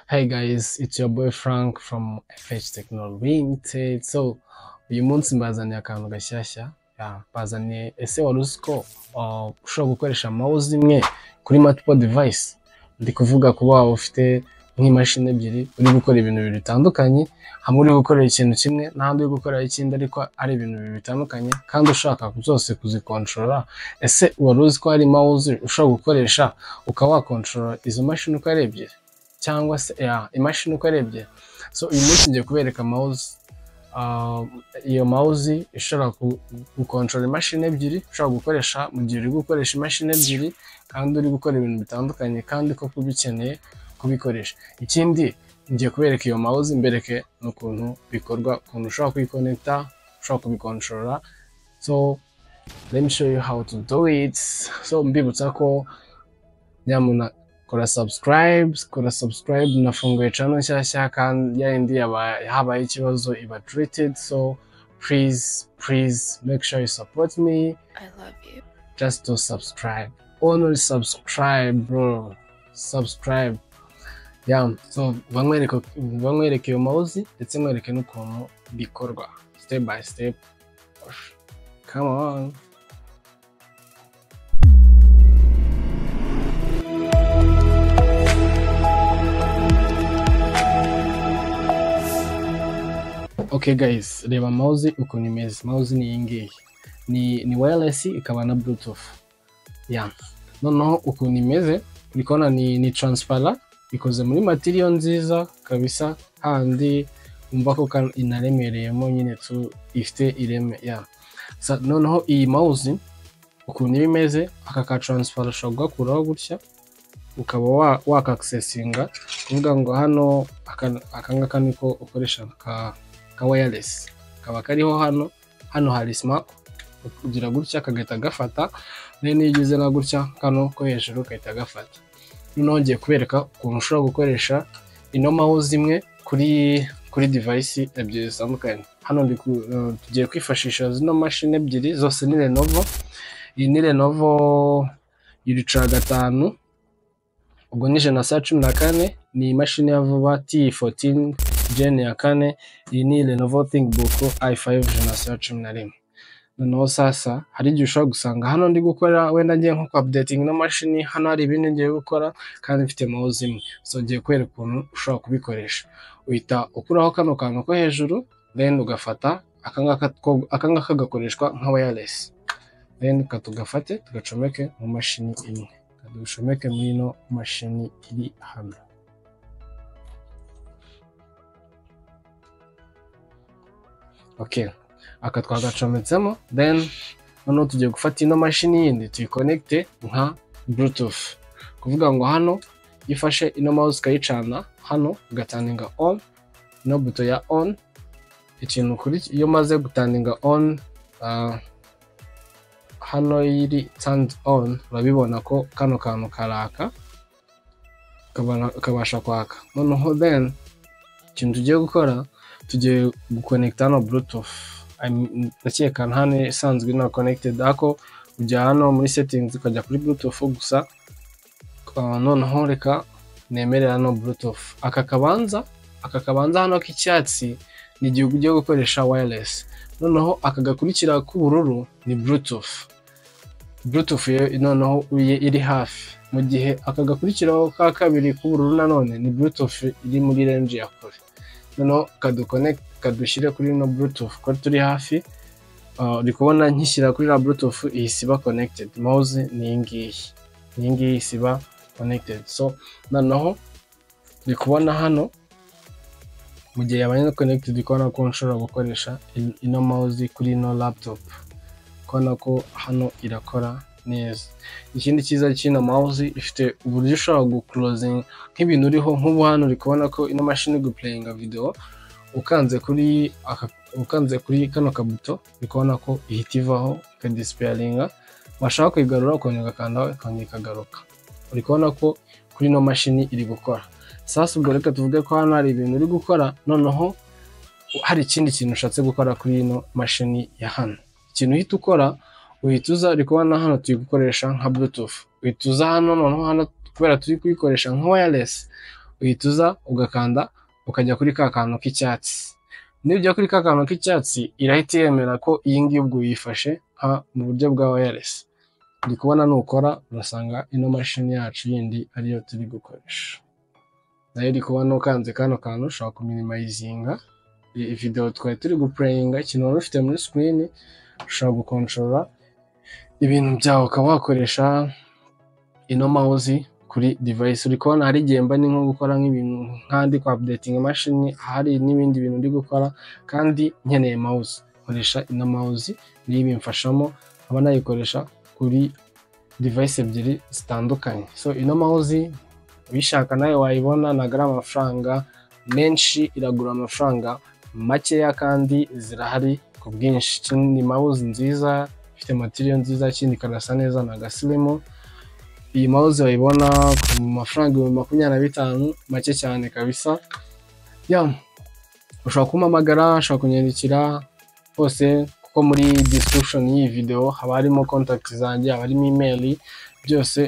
Hey guys, it's your boy Frank from FH Techno Limited. So, uyu munsi mbazaniye akantu gashyashya. Ya, mbazaniye, ese wari uzi ko ushobora gukoresha mouse imwe kuri multiple device? Ndi kuvuga kuba waba ufite nk'imashini ebyiri uri gukora ibintu bibiri bitandukanye, hamwe uri gukorera ikintu kimwe n'ahandi uri gukorera ikindi, ariko ari ibintu bibiri bitandukanye kandi ushaka zose kuzikontorora. Ese wari uzi ko hari mouse ushobora gukoresha ukaba wakontorora izo mashini uko ari ebyiri? Cyangwa se ya imashini uko ari ebyiri. So uyu munsi ngiye kubereka mouse, iyo mouse ishobora gukontorora imashini ebyiri, ushobora gukoresha mu gihe uri gukoresha imashini ebyiri kandi uri gukora ibintu bitandukanye kandi koko ubikeneye kubikoresha. Ikindi ngiye kubereka iyo mouse, mbereke n'ukuntu bikorwa, ukuntu ushobora kuyikonekita, ushobora kubikontorora. So let me show you how to do it. So mbibutsa ko nyamuna kora subscribe, kora subscribe, nafunguye channel nshyashya kandi ya yindi habaye ikibazo iba treated. So please, please make sure you support me. I love you. Just to subscribe. Only subscribe, bro. Subscribe. Yeah, so bamwereka iyo mouse ndetse mwereke n'ukuntu bikorwa step by step. Come on. Okay guys, reba mouse ukuntu imeze. Mouse ni iyi ngiyi, ni wireless ikaba na bluetooth. Yeah. Noneho ukuntu imeze uri kubona ni transparent, ikoze muri material nziza kabisa, handi umva ko inaremereyemo nyine tu, ifite ireme. Yeah. So, noneho iyi mouse ukuntu iba imeze, aka ka transparent ushobora kugakuraho gutya ukaba wakaccessinga, kuvuga ngo hano aka ngaka niko ukoresha ka wireless, kaba kariho hano, hano hari smart, ugira gutya kagahita gafata, then iyo ugize na gutya kano ko hejuru gahita gafata. Noneho ngiye kubereka ukuntu ushobora gukoresha ino mouse imwe kuri device ebyiri zitandukanye. Hano tugiye kwifashisha zino mashini ebyiri zose ni Lenovo. Iyi ni Lenovo Ultra 5, ubwo ni generation 14, ni imashini ya vuba T14 gen ya 4. Iyi ni Lenovo ThinkBook i5 generation 11. Noneho sasa hari igihe ushobora gusanga hano ndi gukora, wenda ngiye nko ku updating no mashini, hano hari ibindi ngiye gukora kandi mfite mouse imwe. So ngiye kwereka ukuntu ushobora kubikoresha. Uhita ukuraho kano kantu ko hejuru, then ugafata aka ngaka gakoreshwa nka wireless, then katugafate tugacomeke mu mashini imwe, kadushomeke muri ino mashini iri hano. Okay, aka twagacometsemo, then noneho tugiye gufata ino mashini yindi tuyikonekite nka bluetooth. Kuvuga ngo hano ifashe ino mouse ukayicana hano ugaturninga on, ino buto ya on, ikintu kuri iyo maze guturninga on, hano iri turned on, urabibona ko kano kantu karaka, kabasha kwaka. Noneho then ikintu tugiye gukora, tugiye guconnecta hano bluetooth. Ndakeka hano isanzwe na connected, ariko ujya hano muri settings ukajya kuri bluetooth gusa. Noneho reka nemerera hano bluetooth. Aka kabanza hano k'icyatsi ni igihe ugiye gukoresha wireless. Noneho aka gakurikira k'ubururu ni bluetooth. Bluetooth noneho iri hafi, mu gihe aka gakurikiraho ka kabiri k'ubururu nanone ni bluetooth iri muri range ya kure. Noneho kaduconnect, kadushyire kuri no bluetooth ko turi hafi. Uri kubona nkishyira kuri la bluetooth ihise iba connected. Mouse ni iyi ngiyi, ni iyi ngiyi ihise iba connected. So noneho uri kubona hano mu gihe yabaye connected, uri kubona ko nshobora gukoresha ino mouse kuri ino laptop, kubona ko hano irakora neza. Ikindi cyiza cy'ino mouse, ifite uburyo ushobora guclosing nk'ibintu uriho. Nk'ubu hano uri kubona ko ino mashini guplayinga video, ukanze kuri kano kabuto uri kubona ko ihita ivaho ikadispearinga, washaka kuyigarura ukongera ugakandaho ikongera ikagaruka. Uri kubona ko kuri ino mashini iri gukora. Sasa ubwo reka tuvuge ko hano hari ibintu uri gukora, noneho hari ikindi kintu ushatse gukora kuri ino mashini ya hano. Ikintu uhita ukora, uhita uza, uri kubona hano turi gukoresha nka bluetooth, uhita uza hano noneho hano kubera turi kuyikoresha nka wireless, Uhita uza ugakanda, ukajya kuri ka kantu k'icyatsi. Nujya kuri ka kantu k'icyatsi, irahita yemera ko iyi ngiyi ubwo uyifashe nka mu buryo bwa wireless. Ndi kubona nukora urasanga ino mashini yacu yindi ariyo turi gukoresha nayo. Uri kubona ukanze kano kantu ushobora kuminimizinga iyi video twari turi guplayinga, ikintu wari ufite muri screen. Ushobora gukontorora ibintu byawe, ukaba wakoresha ino mouse kuri device. Uri kubona hari igihe mba ni nko gukora nk'ibintu nk'andi kwa updating imashini, hari n'ibindi bintu ndi gukora kandi nkeneye mouse, nkoresha ino mouse, niyo ibimfashamo, nkaba nayikoresha kuri device ebyiri zitandukanye. So ino mouse uyishaka nawe wayibona, ntabwo ari amafaranga menshi, iragura amafaranga makeya kandi zirahari ku bwinshi. Ikindi, mouse nziza ifite material nziza, ikindi ikanasa neza, ni agasirimu. Iyi mouse wayibona ku mafaranga 25,000, make cyane kabisa. Ya, ushobora kumpamagara, ushobora kunyandikira hose, kuko muri description y'iyi video haba harimo contact zanjye, haba harimo email, byose.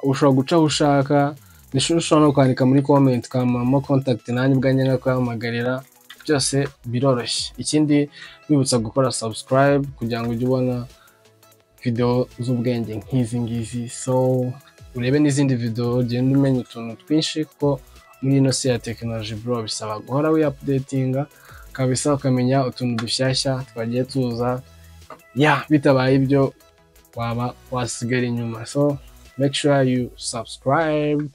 Ushobora guca aho ushaka, ushobora no kwandika muri comment ukampamo contact, nanjye ubwanjye nkakuhamagarira. Byose biroroshye. Ikindi, wibutsa gukora subscribe kugira ngo ujye ubona video z'ubwenge nk'izi ngizi. So urebe n'izindi video, ugende umenya utuntu twinshi, kuko muri ino si ya tekinoloji, bro, bisaba guhora wiupdatinga kabisa, ukamenya utuntu dushyashya twagiye tuza. Ya, bitabaye ibyo waba wasigara inyuma. So make sure you subscribe.